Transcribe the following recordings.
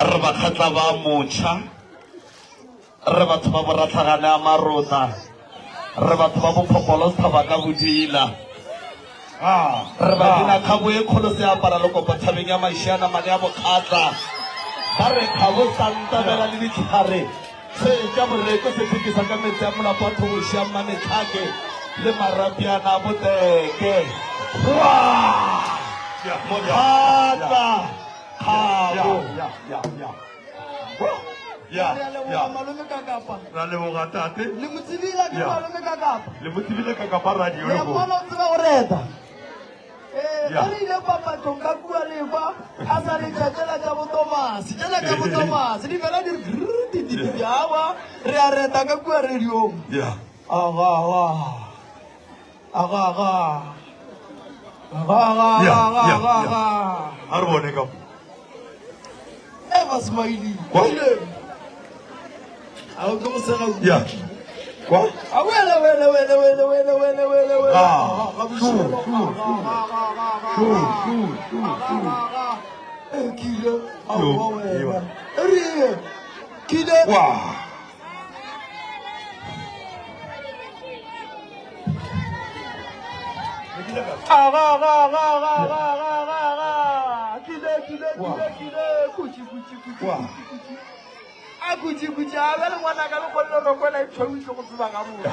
Re bakgatla ba motšha, re batho ba boratlhagane a marota, re batho ba bophopolo sethaba ka bodila. Re ba dina kgabo e kgolo se apara lekopo thabeng ya mašiana mane ya bokgatla. Ba re kgabo santabela le ditlhare se tša boreko se thekisa ka meetse a molapo wa thoboši ya mmametlhake le marapiana a boteke. Hwaa! Mokgatla! Kgabo! Ya, Re a leboga ya. malome Kakapa. Ra leboga tate. Le mo tsebile ke Ya. malome Kakapa. Le mo tsebile Kakapa radio Le a lehono. mmona o tseba go reta. Eh, Ya. ge re ile papatlong ka kua lekwa a sa letša tšela tša botomase tšela tša botomase di fela di re grrr, di, di, di, di, awa re a reta ka kua radiong Ya. aga aga aga aga aga aga Ya, aga ya, aga ya. aga A re bone ka mo. Ever smiling. Kwa? A o ke go sega kudu. Ya. Kwa? A wele wele wele wele wele wele wele wele. Ah. Ga Shu, bošilo. shu, shu. Shu, shu, shu, shu. Eh, kile. A Yo, wa wena. ewa. E re kile. Wa. Aga ga ga ga ga ga ga ga. Kile kile kile kile. Kuchi kuchi kuchi. Wa. kuchi, kuchi. A kuchi kuchi a bjale ngwana ka le kgonne rokola e tšhweu ke go tseba ga botse.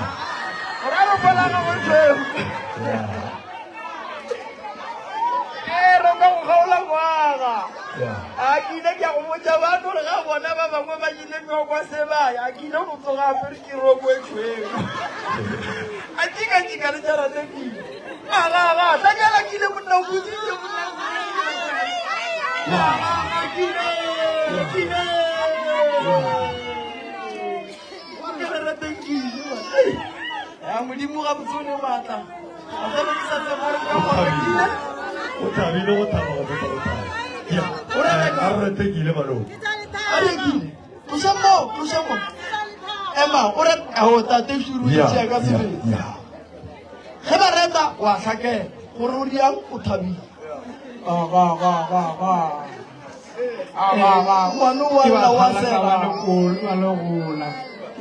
Gore a rokola ga go tšhweu. Eh, roka go kgaola ngwaga. A ke ile ke ya go botša batho gore ga bona ba bangwe ba ile nyokwa se baya, a ke ile go tsoga apere ke roko e tšhweu. A tšika-tšika le tša ratekile. Aga, aga, hlakela ke ile monna o boditše monna o boditše. Aga, aga, ke ile, ke ile. Wa ke re rateng ke ile, man. Ei, ya Modimo gabotse o ne maatla. A tla be ke sa tsebe gore nka kgona ke ile. O thabile go thaba go feta go thaba. Ya. O reka. A re retekile malome. A rekile. Tloša mo, tloša mo. Ema, o re ao tate Shuru o Ya, tšea ka ya, sebele. ya. Ge ba reta wa hlakela gore o diang o thabile. Aga, aga, aga, aga. Aga, aga. Ngwane wa Ke lla wa ba sega. ba le gola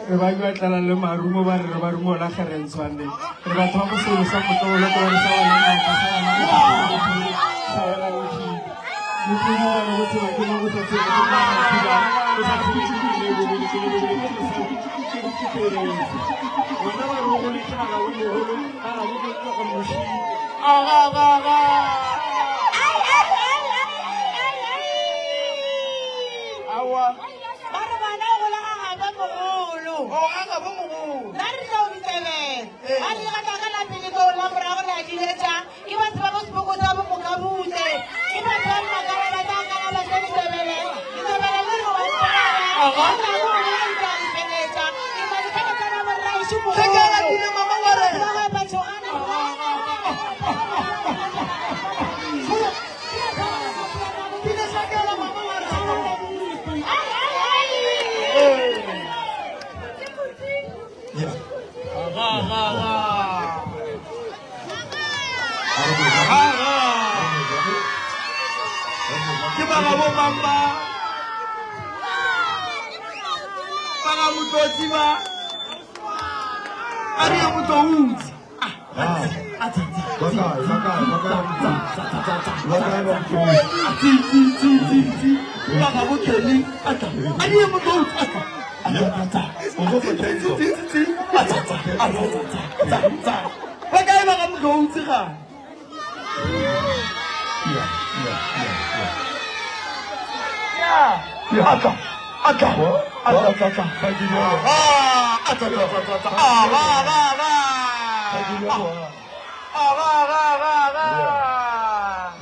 re ba ba tlala le marumo ba re re ba rumo la kgerentshwane re batho ba bosolo sa motlolo ko re sa wena maaka sa wena sa wena bokhidi motlolo ba re go tseba ke mo go sa tsebe ke mo go tseba go sa tsebe ke le bo le ke le bo le ke sa ke ke pere wena ba re go le ke ga go mogolo ga ga go ke go moshidi Aga, aga, aga. Aowa. Ba re ngwana o gola ga gabo mogolo. O ga gabo mogolo. Ra re tlo bitsebela. Ba re ga tla ka la pele ko la morago re a diletša. Ke batho ba bo sepoko sa bo mokabutse. Ke batho ba makala ba tla kala ba tla ditsebele. Ditsebele le re wa mpolaya. Aga. Ba tla go gola di tla mpeletša. Ke ma ditsebe tsa ba borraešo mogolo. Ge ke ratile mama wa rena. Ba ga batho ana. Kile hlakela mama wa rena. Ya. Aga, aga, aga. Aga, aga. Ke ba gabo mang ba? Ba ga Motlotsi ba? A re ye Motloutse. Ba kae, ba kae, ba kae ba kae ba Tsi, tsi, tsi, tsi, tsi. Ba gabo Kelly. A tla. A di ye Motloutse. A tla. A tla, a tla. O tlo fa Tsi, tsi, tsi, tsi. A tla, tla, a tla, tla, tla, tla. Ba kae ba ga Motloutse ga? Ya, ya, ya, ya. Ya. A tla. A tla. A tla, tla, tla. Ah, a tla, tla, tla, tla, tla. Ah, ga, ga, ga. Ah, ga, ga, ga, ga.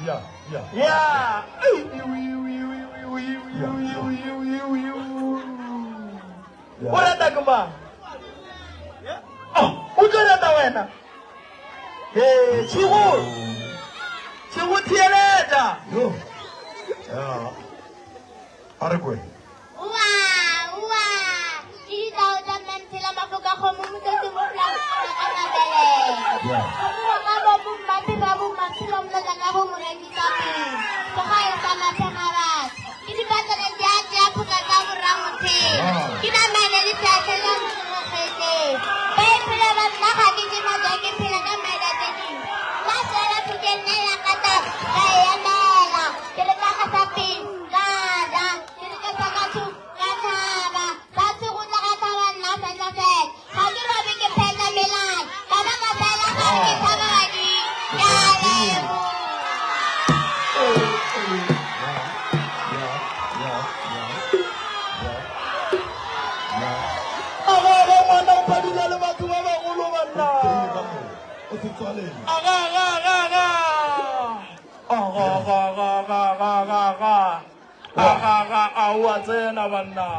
Ya, ya. Ya. Ei, iu, iu, iu, iu, iu, iu, iu, iu, iu, iu. Ya. O rata ke mang? Oh, o tlo rata wena? Ee, tšhigo. Tšhigo theeletša. Yo. Ya. A re kwe. Ua, ua, ke ditao tša Mantshela Mafoka kgomo motsetsi mofla ka mabele. Kgomo wa ka bo bo mmaphira bo mmaphira mlotla ka bo morekisa pele. Segae sa maphega batho. Ke dipatlele di a tša. Aga, aga, aga, aga. Aga, aga, aga, aga, aga, aga, aga. Aga, aga, a o a tsena banna.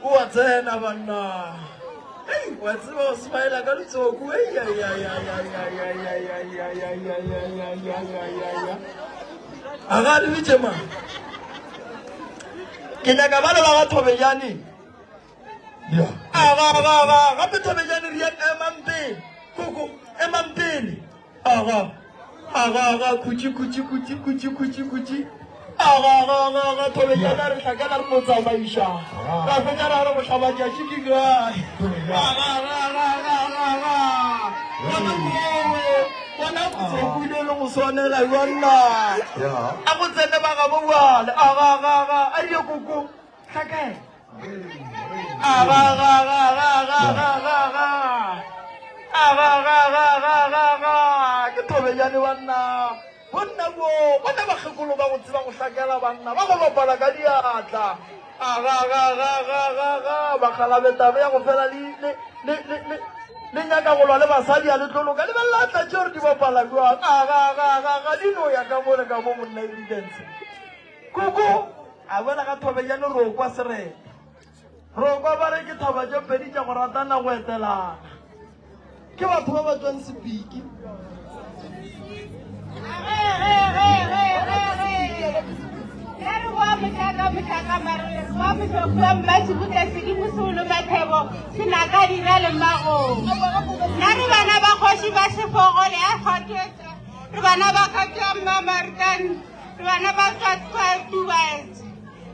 O a tsena banna. Ei, wa tseba o smile ka letsoku. Ei, ai, ai, ai, ai, ai, ai, ai, ai, ai, ai, ai, ai, ai, ai, ai, ai, ai. Aga le bitše mang? Ke nyaka ba le ba ga Thobejane. Aga, aga, aga, gape Thobejane re emang pele. Koko, emang pele. Aga, aga, aga, khutši, khutši, khutši, khutši, khutši, khutši. Aga, aga, aga, aga, Thobejane a re hlakela re no tsamaiša. Ra fetša ra re bohlabatšatši ke kae. Aga, aga, aga, aga, aga, aga. Bona mowe, bona motsokule le go swanela jwanna. A go tsene ba gabo bjale. Aga, aga, aga, a ye koko. Hlakela. Aga, aga, aga, aga, aga, aga, aga, aga. Aga, aga, aga, aga, aga, aga. Ke Thobejane banna. Bonna bo, bona bakgekolo ba go tseba go hlakela banna, ba go bapala ka diatla. Aga, aga, aga, aga, aga, aga. Bakgalabe tabe ya go fela le, le, le, le, le, le nyaka go lwa le basadi a le tlo loka. Lebelela atla tšeo re di bapala bjang. Aga, aga, aga, aga. Di no ya ka mo le ka mo monna evidence. Koko a boela ga Thobejane ro kwa sereto. Ro kwa ba re ke thaba tše pedi tša go ratana go etelana. Ke batho ba ba tšwang Sepiki. Ya re boa mohlaka mohlaka marole re boa mohlokua mmasebutla sedimo solo mathebo senaka dira le magong. Nna re bana ba kgoši ba sefogole a kgothetsa re bana ba kgatšwa mmamarikane. Re bana ba Tubaetse.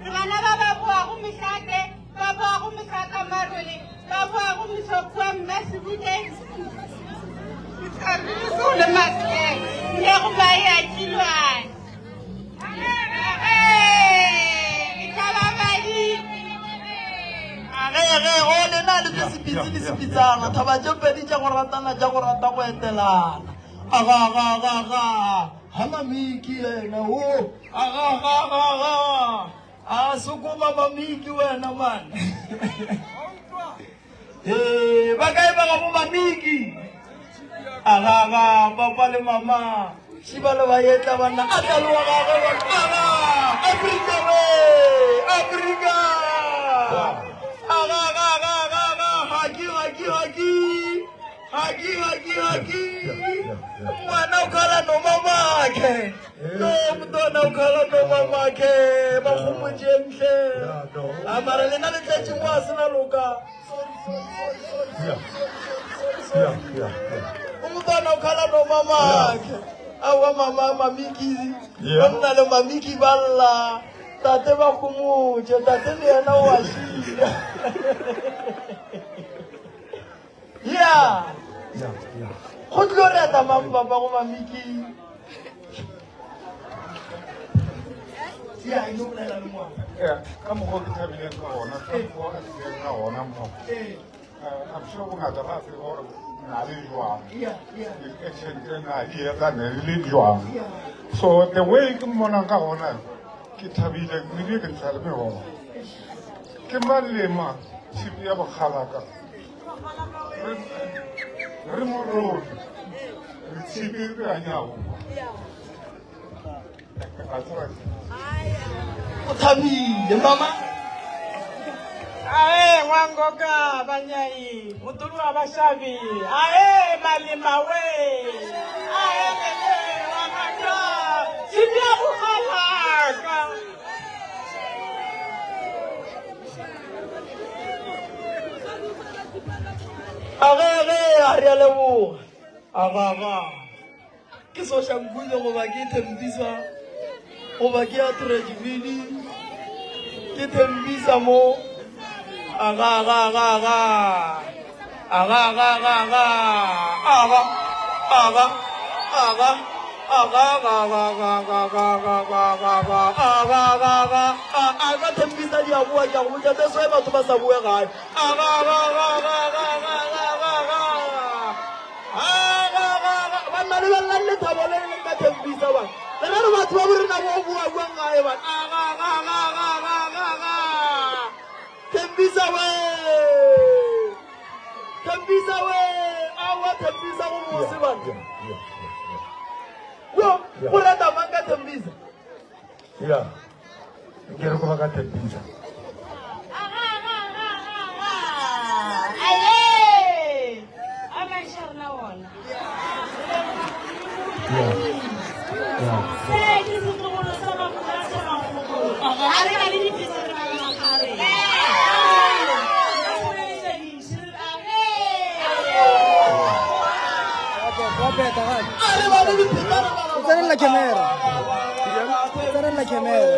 Re bana ba ba boago mehlake, ba boago mehlaka marole, ba boago mehlokua mmasebute. Sole matle, le go ba ya tšilwane. Ge ge go lena le tse sepitsi le sepitsana thaba tše pedi tša go ratana tša go rata go etelana aga aga aga aga Ga Mamiki yena wo. Aga aga aga aga. A sokoma Mamiki wena man. Eh, ba kae ba ga bo Mamiki? Aga aga papa le mama. Shiba le ba etla banna. A tla le wa gagwe ba. Aga Afrika we. Afrika. Aga aga aga aga aga. Haki haki haki. Haki haki haki. Ngwana o khala no mamakhe. No mntwana o khala no mamakhe. Ba kgomotšeng hle. A mara lena le tletše mo a sena loka. Umntwana o khala no mamakhe. Awa mama mamiki. Ba nna le mamiki ba lla. Tate ba kgomotše, tate le yena o a šia. ya go tlo reta mang papa go mamiki ya e no bolela le ngwana ka mokgwa ke thabileng ka gona ka mokgwa a tlileng ka gona mo I'm sure bongata ba tseba gore na le jwang di-action tse na di etsa ne le jwang so the way ke mmonang ka gona ke thabile ebile ke ntsha le megogo Ke mang le mang tshipi ya bokgalaka re mo rone re tshipi re a nyago o thabile mama ae ngwangoka banyai motolo wa bashabi ae malema we ae lele wa maka tshipi ya bokgalaka Agege a re a leboga. Agaga. Ke Soshanguve goba ke Thembisa goba ke Atteridgeville. Ke Thembisa mo. Aga aga aga aga. Aga aga aga aga. Aga aga aga. Aga aga aga aga aga aga aga aga aga aga aga aga a a ka thembisa di a boa ke a go botša that's why batho ba sa boe gae aga aga aga aga aga aga aga aga aga aga aga aga banna lebelelang lethabo le le leng ka thembisa bana le re re batho ba borena bo boa buang gae bana aga aga aga aga aga aga aga thembisa we thembisa we awa. Tembisa go bose banna. Yo, go reta mang ka Tembisa? Ya. Nke re ko ba ka Tembisa. Tsenela camera. Tsenela camera.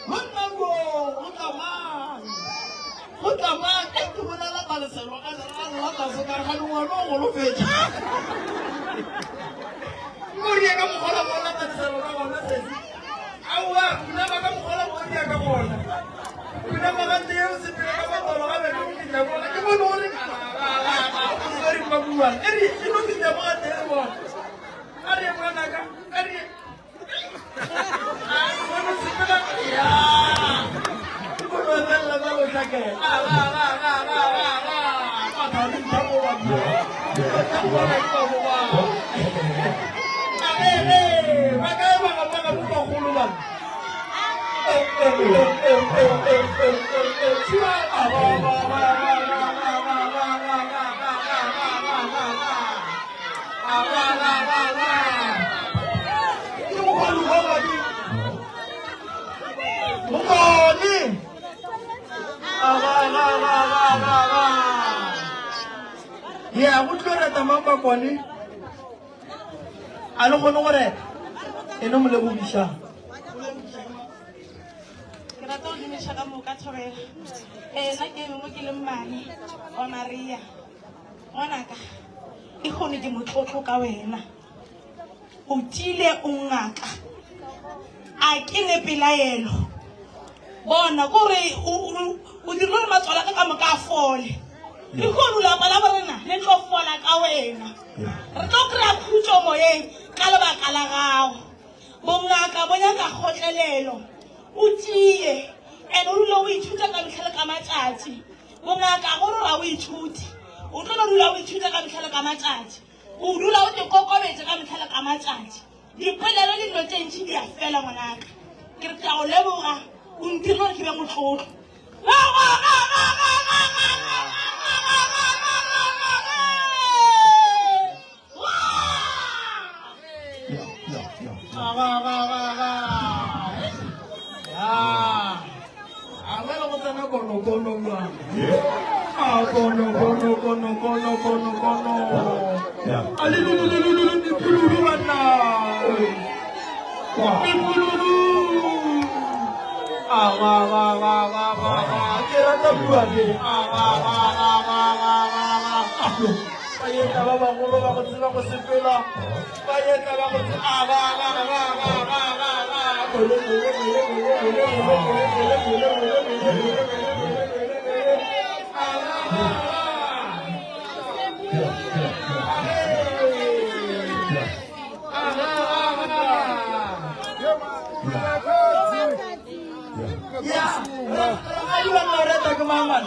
Monna go go tla mang? Go tla mang? E ke bolela maleselo a a lla tlase ka re ga ngwana o golofetše. Ko ria ka mokgola mo lata leselo ka gona sesi. Aowa, khunama ka mokgola mo ria ka gona. Khunama ka tee o sepele ka matolo ga beke o fihla mo. Ke bone gore o swere mmabuang. E re e no fihla mo ga tee le bona. A re ngwanaka, a re Mokone! Ya, go tlo reta mang Bakone? A le kgone go reta? E no mo lebogiša. Ke rata go dumiša ka moka thobela. Ee, nna ke eme mo ke le mmane wa Maria. Ngwanaka, lehono ke motlotlo ka wena. O tiile o ngaka. A ke ne pelaelo. Bona, kore o, o, o dirile gore matswalo a ka ka moka a fole. Lehono lapa la borena le tlo fola ka wena. Re tlo kry-a khutšo moyeng ka lebaka la gago. Bongaka bo nyaka kgotlelelo. O tie, and o dule o ithuta ka mehla le ka matšatši. Bongaka go re ga o ithute. O tlo no dula o ithuta ka mehla le ka matšatši. O dula o te kokobetše ka mehla le ka matšatši. Dipolelo le dilo tše ntši di a fela ngwanaka. Ke re ke a go leboga o ntirile gore ke be motlotlo. Ke rata bua Ba etla ba bagolo ba go tseba go sepela. Ba etla ba go tseba a ba ba ba ba ba ba ba. Kole kole kole kole kole kole kole kole kole kole kole kole kole kole kole. A ba ba ba. A ba ba ba. Ya, rakgadi ba nna reta ke mang man?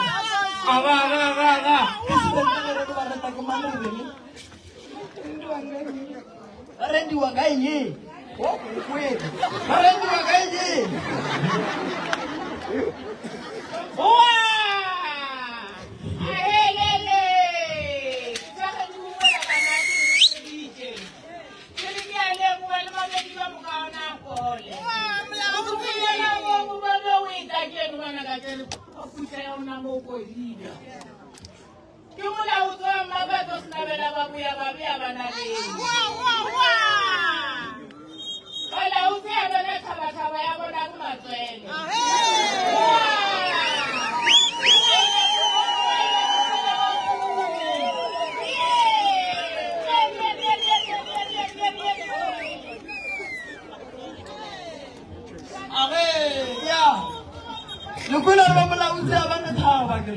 A ba ga ga ga. President ba re ba reta ke mang re le? Ba rendiwa ka eng? O kwele. Ba rendiwa ka eng? Oa! Ahelele! Ke tšwagetše go bola bana ke re Ke re ke a leboga le babedi ba mokaona a fole. O filela mo morwalo o e tla keno bana ka tsene phutha ya ona mo kodile. Ke molaotso wa mmabatso senabela ba boya ba beya bana leng. Balaotse ya bona thabathaba ya bona ke matswele. Age, ya. Le kwele re ba molautse a ba ne thaba ke.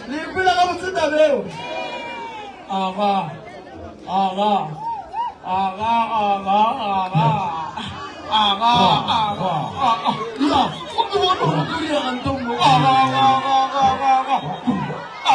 Le kwele ga botse tabeo. Aga. Aga. Aga, aga, aga. Aga, aga. Aga. Ya, o ke bona gore go direga ntho nngwe. Aga, aga, aga, aga, aga.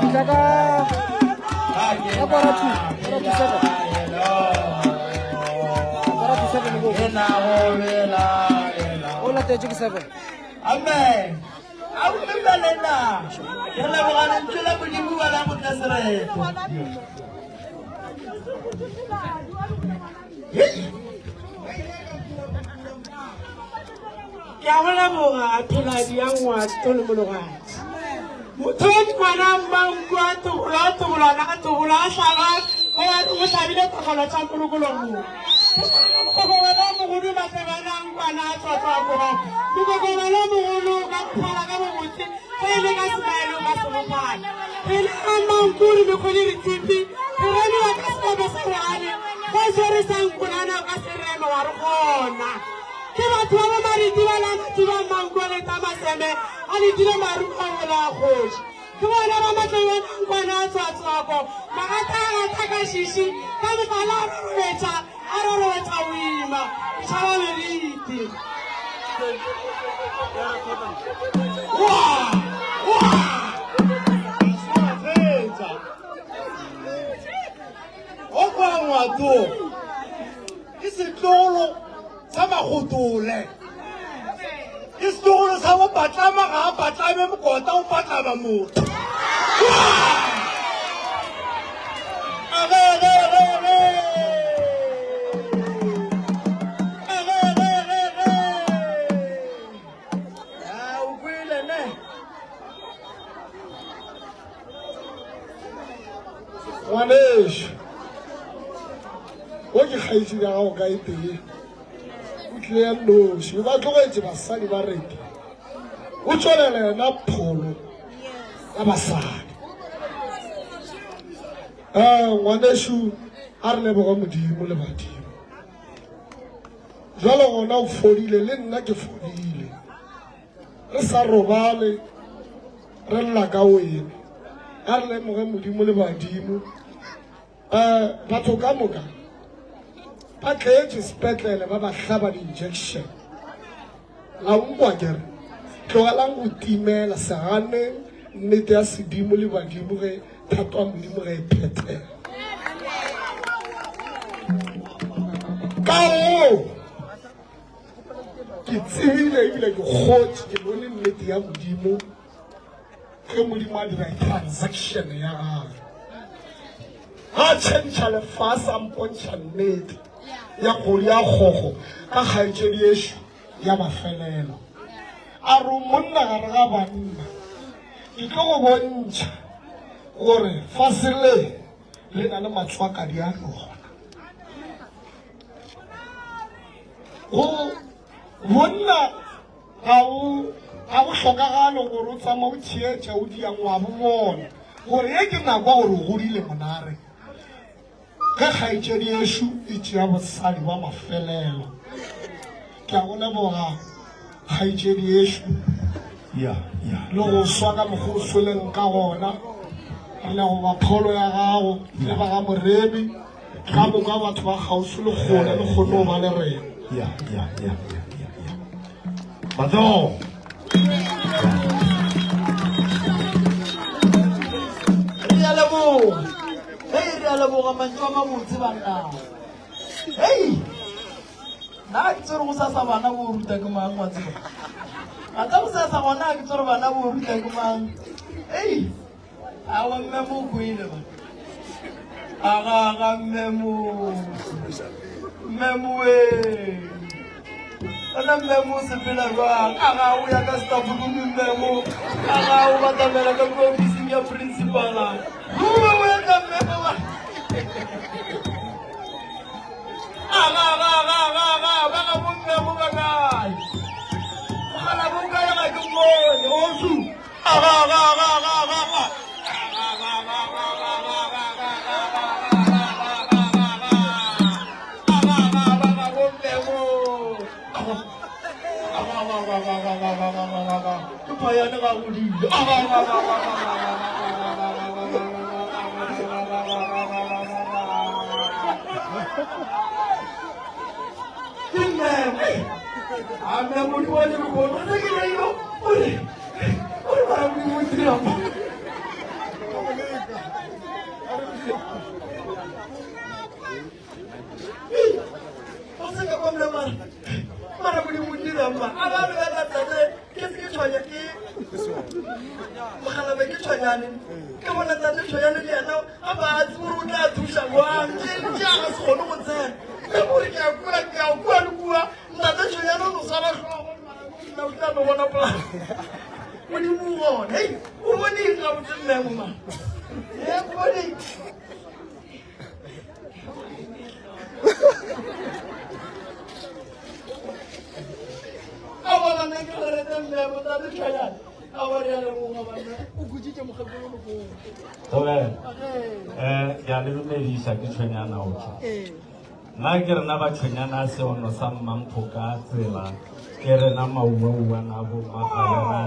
Fihla ka ka quarter to 7. Quarter to 7 go. O latetše ke 7. Amen. A o mma le nna. Re leboga lentswe la Modimo ba la go tla sereto. Ke a go leboga Pheladi ya Ngwato le Mologadi. Motho o ngwana mmanku a tobola a tobolana a tobola a hlaba o hlabile tokelo tša molokolong. Mokokobelo mogolo matlebana a nkwana a tswatswako. Mokokobelo mogolo ka mokgwala ka bobotse ge e le ka semaelo ka segopana. Re le ga mmanku re mekgwele re tshipi re remiwa ka sekobo sa bogale ge swere sa nkonana o ka se reme wa re kgona. Ke batho ba bo Mariti ba la Mathiba Mmankwane tsa Maseme a letile maru a gola a kgoši. Ke bona ba Matlebana Nkwana a tswatswako magata a gata ka šiši ka mogala a rorobetša a rorobetša boima ke tšhaba meriti. O kwa ngwato ke setlogolo sa magotole ke setlogolo sa go patlama ga a patlame mokota o patlama motho. O kwele ne? Ngwanešu, wo ke kgaetšedi ya gago ka e tee, o tlile ya nnoši, o ba tlogetše basadi ba rete, o tšwelela yena pholo ya basadi. Eh, ngwanešu, a re leboge Modimo le badimo. Jwale gona o fodile, le nna ke fodile. Re sa robale, re lla ka wene. A re lemoge Modimo le badimo. Um batho ka moka ba tletše sepetlele ba ba hlaba di-injection. La nkwa ke re tlogelang go timela, se ganeng nnete ya sedimo le badimo ge thato ya Modimo ge e phethega. Ka goo ke tsebile ebile ke kgotše ke bone nnete ya Modimo ge Modimo a dira transaction ya gagwe, ga tšhentšha lefase a mpontšha nnete ya kgodi ya kgogo ka kgaetšedi ešo ya mafelelo. A re o monna gare ga banna, ke tlo go bontšha gore fase le le na le matswakadi a lona. Go bonna ga o ga go hlokagale gore o tsama o theetša o dia ngwa bo bona gore ye ke nako ya gore o godile monare ge kgaetšedi ešo e tšea bosadi ba mafelelo. Ke a go leboga kgaetšedi ešo le go swa ka mokgwa o sweleng ka gona. Re leboga pholo ya gago le ba ga Moremi. Ka moka batho ba kgauswi le kgole le kgone go ba le rena. Ya, ya, ya, ya, ya, ya. Matsogo. Re a leboga. Hei, re a leboga mantšu a mabotse banna. Hei, nna ke tsere go sasa bana bo ruta ke mang wa tseba. A tsa go sasa gona ke tsere bana bo ruta ke mang. Hei. Awa mme mo kwele ba. Aga aga mme mo. Mme mo we. Ona mme mo sepela jwang? Aga o ya ka staff room mme mo. Aga o batamela ka kwa ofising ya principal. Ruri o etla mme mo ba. Aga aga aga aga aga ba ga bo mme mo ba. Aga, aga, aga, aga, aga, aga. Ke phayane ga godile. Ke mme. A mme modimo wa lehono se ke reilo o re o re mara modimo o dira mo. O se ka kwa mme mara mara modimo o dira ma a ba re ba tate ke se ke tshwanya ke mogalabe ke tshwanyane ke bona tate tshwanyane le yena a ba a tsebe gore o tla thuša jwang ke ke a ga se kgone go tsena ke gore ke a kua ke a kua le kua ntate tshwanyane o no swara hlogo nna o tla no bona polane modimo o gona hei o bone eng gabotse mme moma e o bone eng a bona nna ke rerete mme motate tshwanyane a ba re a leboga banna o khutšitše mokgekolo lekong Thobela. Eh, ke a le dumedisa ke tshwenyana o tla. Nna ke rena ba tshwenyana seono sa mmamphoka tsela. Ke rena mauauana bo mmagalena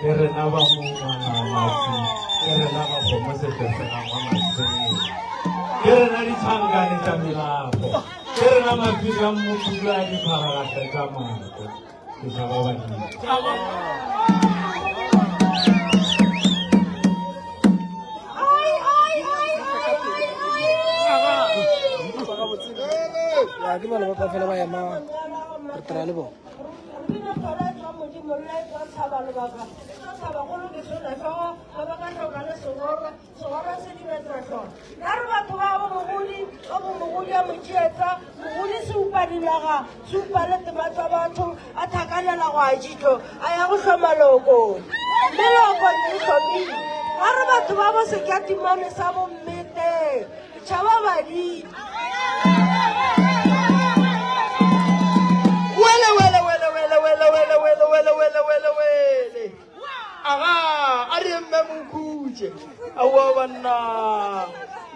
Ke rena ba mongwana matsi. Ke rena ba kgomo setlesega wa matseng. Ke rena ditšhankane tša melapo. Ke rena mafiri a mmokudu a dipharagahle tša mako. Ke tšhaba badimo. Ya ke bana ba ka fela ba ema re try le bona. Na re batho ba bo mogodi ba bo mogodi a motšietsa mogodi se upa dinaga se upa le tema tsa batho a thakanela go a jitlo a ya go hloma leokong mme leokong le hlomile ga re batho ba bo sekatimane sa bommete tšhaba badimo Wele wele wele wele wele wele wele wele wele wele wele. Aga a re mme mokhutše. Aowa banna.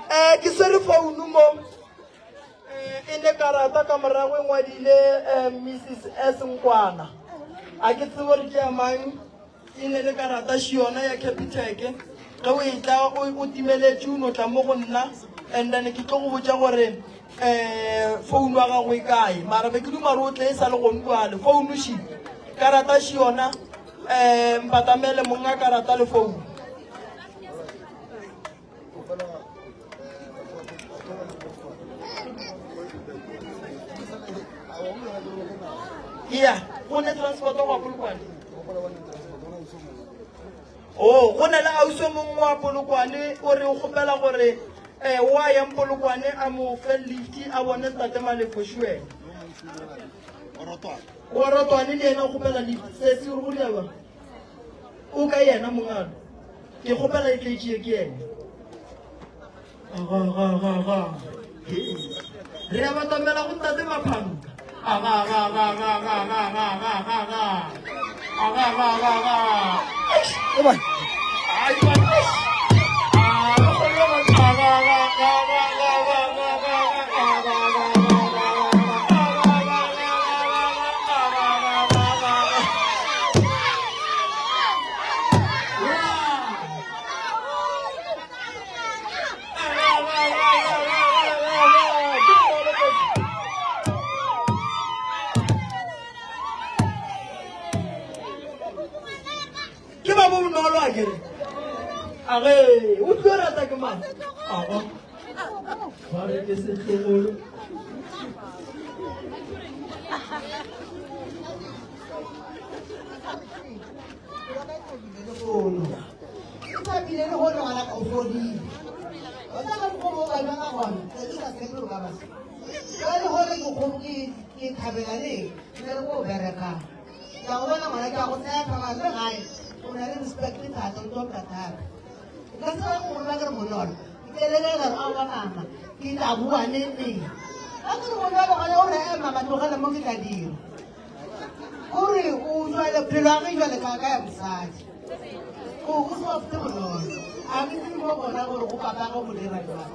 Eh ke swere founu mo. Eh e ne karata ka morago e ngwadile eh, Mrs S Nkwana. A ke tsebe gore ke ya mang. E ne le karata še yona ya Capitec. Ge o etla o timeletše o no tla mo go nna and then ke tlo go botša gore um founu ya gago e kae. Mara be ke duma gore o tle e sa le gone jwale. Founu še, karata še yona um mpatamele monga karata le founu. Iya, go ne transport go Polokwane. Oh, go na le ausi o mongwe wa Polokwane o re o kgopela gore eh o a yang Polokwane a mo fe lift a bone ntate Malefo Shuela. Wa Rotwane le yena o kgopela lift se se re go dira O ka yena mongalo. Ke kgopela e tle tšee ke yena. Aga aga aga aga. Re a batamela go ntate Maphanka. Aga aga aga aga aga aga aga aga aga aga. Aga aga aga aga. Eish. Eba. Ai, ba- eish. Ah, ba kgone go- aga aga aga aga aga aga aga aga aga aga aga aga aga aga aga aga aga aga aga. Ke ba bo bonolo a kere a ge o tlo rata ke mang aga ba re ke setlogolo Ke thabile le gone ngwana ka o fodile. O tla ka mokgwa mo o ka jwang ka gona, tsatsi ka se ke ka ba. Ka le gone ke kgo ke ke thabela le ke le go berekang. Ke a go bona ngwana ke a go tshepa mara le gae o na le respect thata o tlhompha thata. Nka se go roma ke re bonolo. Ke le ka re aowa mama ke tla bua neng neng. Ka ke re bonolo gona o re e mama tlogela mo ke tla dira. Kore o jwale phelo ya ge jwale ka ka ya mosadi. Go go soft bonolo. A ke tsebe mo gona gore go papa go mo dira jwang.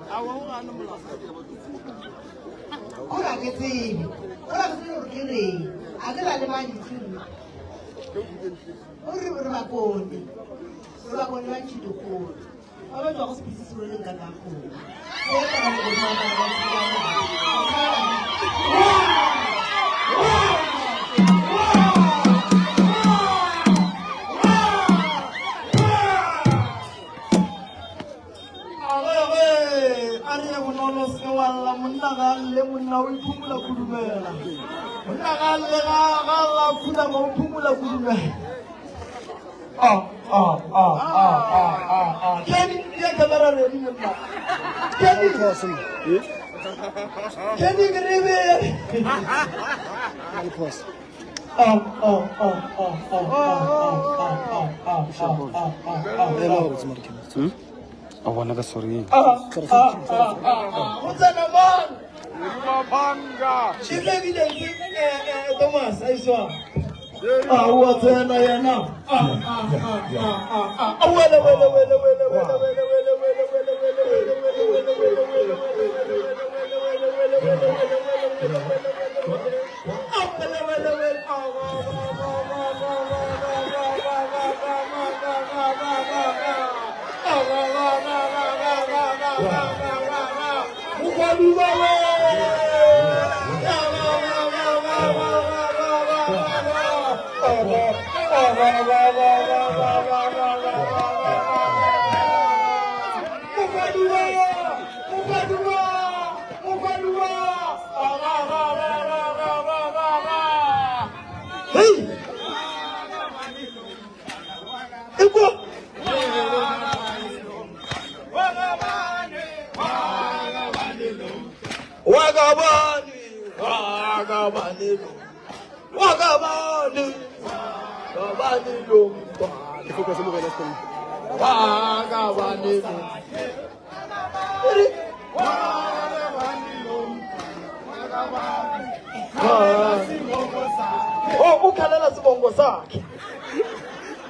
Gore a ke tsebe. Gore a ke tsebe gore ke reng. A ke na le mantšu nna. O re re bakone. Re bakone ba ntšhidikgolo. Ba ba tšwago sepitse se rweleng ka ka kgomo. Go ya ka mogodu wa bana ba A re ye bonolo se ke wa lla monna ga a lle monna o iphumula kudumela monna ga a lle ga ga lla khunama o phumula kudumela ah ah ah ah ah ah ah Kenny ya camera ready monna Kenny Kenny ke re be ah ah ah ah ah ah ah ah ah ah ah ah A bona ka sorry. Ah, ah, ah, ah, go tsena mang e tlebile ke thomas a iswa a o tsena yena a wele wele wele wele wele wele wele wele wele wele wele wele wele wele Hey! Ekwa! Wakabani, wakabani lo. Wakabani, wakabani lo mntwana. Wakabani lo. Oh, o khalela sebongo sakhe.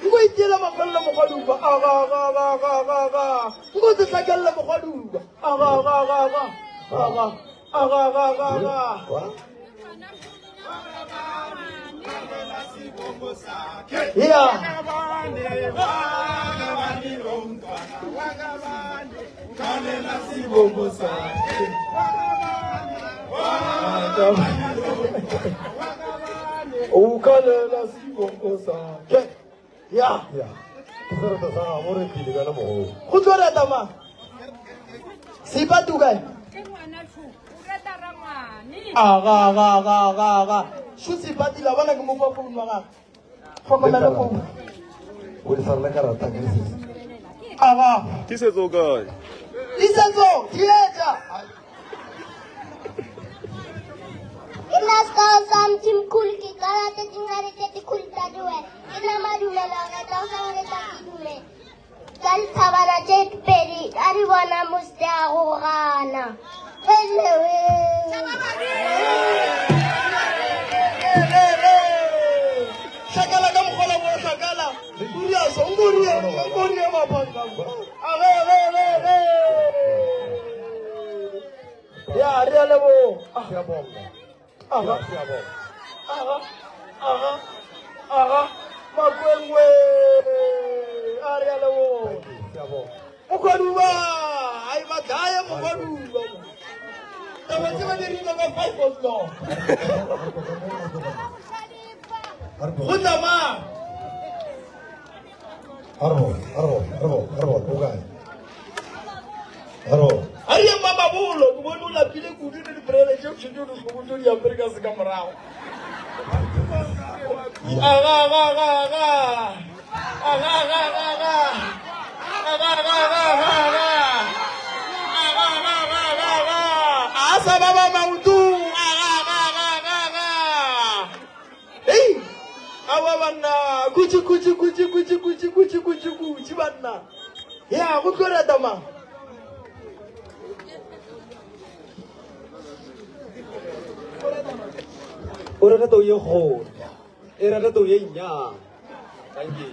Nko itiela mafelelo mokgwaduba. Aga aga aga aga aga aga. Nko se hlakelle mokgwaduba. Aga aga aga aga. Aga aga aga aga aga. Yeah. Ukhalela sibongo sakhe. Ya. Ya. Ke sereto sa gabo re pele bjale mogolo. Go tlo reta mang? Seipati o kae? Aga, aga, aga, aga, aga. Šo Seipati la bona ke mo fa founu wa gagwe. Hlokomela founu. O e swarele karata ke se. Aga. Tiisetso o kae? Tiisetso, theetša. Ke nna sekao sa mthimkhulu ke qala tse dingane tse dikhulu tsa diwela ke nna madumela o rata o sa rata ke dumela ka dithabana tše pedi a di bona moste a go gana welewe hlakala ka mokgola bo hlakala uriaso nkorie nkorie mapanga age ge ge ge ya re a leboga Siyabonga. Aga. Siyabonga. Aga, aga, aga, makwengwe, a re a leboga. Siyabonga. Mokwaduba, ai madlaya mokwaduba. Taba tse ba dirile ka 5 o'clock. Go tla mang? Arbo, arbo, arbo, arbo, o kae? Arbo. A re ye Mamabolo, ke bone o lapile kudu le diprele tše tšo di hlobotšo di apere ka se ka morago. Aga, aga, aga, aga. Aga, aga, aga, aga. Aga, aga, aga, aga, aga. Aga, aga, aga, aga, aga. A sa ba ba maoto. Aga, aga, aga, aga, aga. Hei! Awa banna, kutši kutši kutši kutši kutši kutši kutši kutši banna. Ya, go tlo reta mang? O rata tau ye kgolo, e rata tau ye nnyane. Thank you.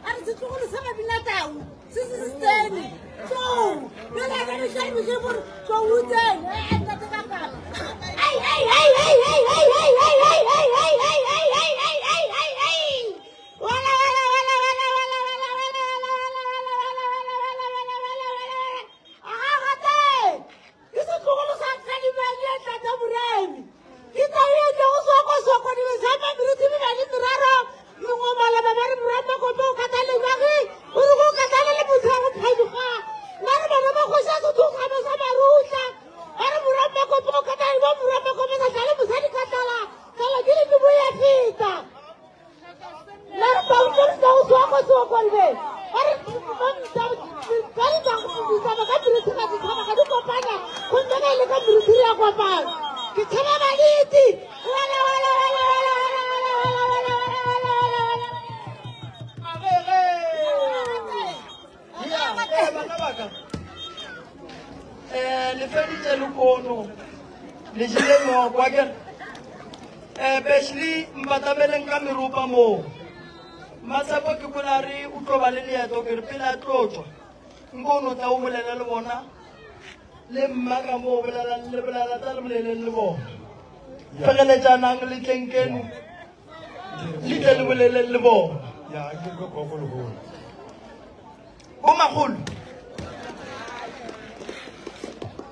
A re setlogolo sa Babinatau se se se tsene. Tlou. Bjale a ka re hlaloše gore tlou o tsene. Eh, ntate ka papa. Ai, ai, ai, ai, ai, ai, ai, ai, ai, ai, ai, ai, ai, ai, ai, ai, ai, ai. Wala, wala, wala, wala, wala, wala, wala, wala, wala, wala, wala, wala, wala, wala, wala, wala, wala. Aga gate. Ke setlogolo sa Kgadimane ya Tata Moremi. Ke tau e tlogo soko soko dibe sa mameriti mebadi meraro mengomala ba ba re morwa makope o kata lenwagi o re go katana le motho wa go phanyuga ba re bana ba kgoši ya sethokgama sa marutla ba re morwa makope o katana le bo morwa makope sa tlale mosadi ka tlala tlala ke le mebo ya feta La re paulo re tla go soko soko le ba re ba re ditaba ka meriti ga ditšhaba ga di kopana gomme ga e le ka meriti re ya kopana ke tšhaba baditi wala wala wala wala wala wala wala wala wala wala wala Bana ba ka um le feditše lekono le jele moko akere um bešli mpatameleng ka meropa moo mmatshepo ke kwela re o tlo ba le leeto ke re pele a tlo tšwa nko o no tla o bolele le bona le mma ka moo bolela le bolela tla le boleleng le bona fegeletšanang le tleng keno le tle le boleleng le bona Ya, ke ke gogo legolo. Bo magolo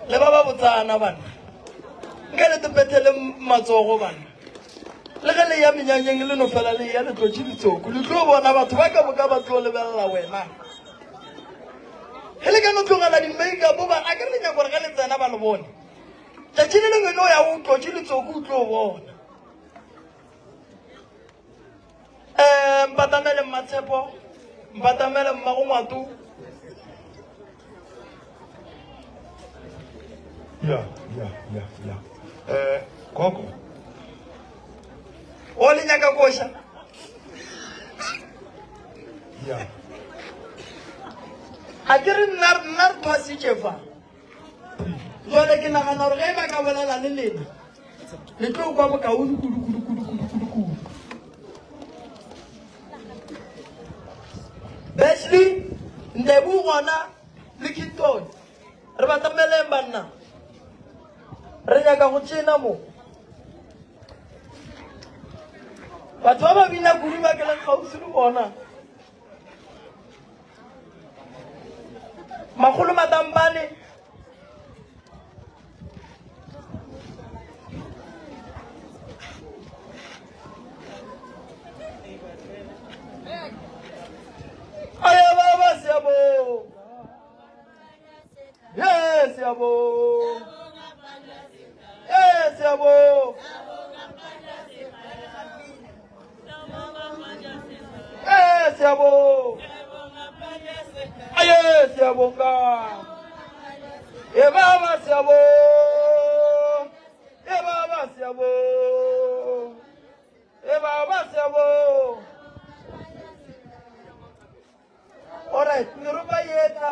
le ba ba botsana bana nka le tepethele matsogo bana le ge le ya menyanyeng le no fela le ya le tlotše ditsoko le tlo bona batho ba ka moka ba tlo lebelela wena ge le ka no tlogela di-makeup bana a ke re le nyaka gore ge le tsena ba le bone tšatši le lengwe no ya o tlotše letsoko o tlo bona um mpatamele mmatshepo mpatamele mmago ngwato Ya, ya, ya, ya. Eh, gogo. O le nyaka koša? Ya. A ke re nna nna re thwasitše fa. Jwale ke nagana gore ge ba ka bolela le lena le tlo kwa bokaone kudu kudu kudu kudu kudu kudu. Beshley Ndebu gona le Kinton re batameleng banna re nyaka go tšena mo batho ba ba bina kudu ba ke leng kgauswi le bona Makgolo Matampane Aya baba siyabo. Yes siyabo. Yes siyabo. Eh siyabonga. Aye siyabonga. Eh baba siyabonga. Eh baba siyabonga. Eh baba siyabonga. Alright, meropa e etla.